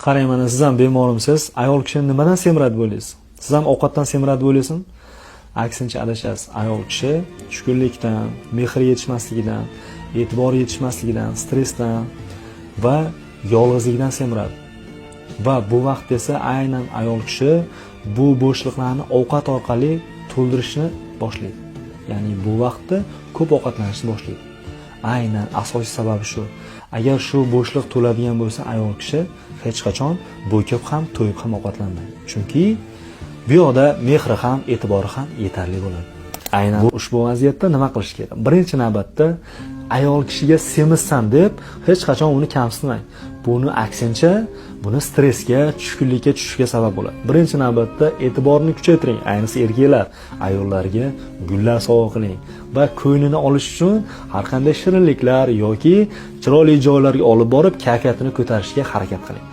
Qarang, mana siz ham bemormisiz? Ayol kishini nimadan semiradi bo'laysiz? Siz ham ovqatdan semiradi bo'laysizmi? Aksincha, adashasiz. Ayol kishi tushkunlikdan, mehr yetishmasligidan, e'tibor yetishmasligidan, stressdan va yolg'izlikdan semiradi. Va bu vaqt esa aynan ayol kishi bu bo'shliqlarni ovqat orqali to'ldirishni boshlaydi. Ya'ni bu vaqtda ko'p ovqatlanishni boshlaydi. Aynan asosiy sababi shu. Agar shu bo'shliq to'ladigan bo'lsa, ayol kishi hech qachon bo'kib ham, to'yib ham ovqatlanmaydi. Chunki bu yoqda mehri ham, e'tibori ham yetarli bo'ladi. Aynan ushbu vaziyatda nima qilish kerak? Birinchi navbatda ayol kishiga semizsan deb hech qachon uni kamsitmang. Buni aksincha, buni stressga, tushkunlikka tushishga sabab bo'ladi. Birinchi navbatda e'tiborni kuchaytiring. Ayniqsa erkaklar ayollarga gullar sovg'a qiling va ko'nglini olish uchun har qanday shirinliklar yoki chiroyli joylarga olib borib, kayfiyatini ko'tarishga harakat qiling.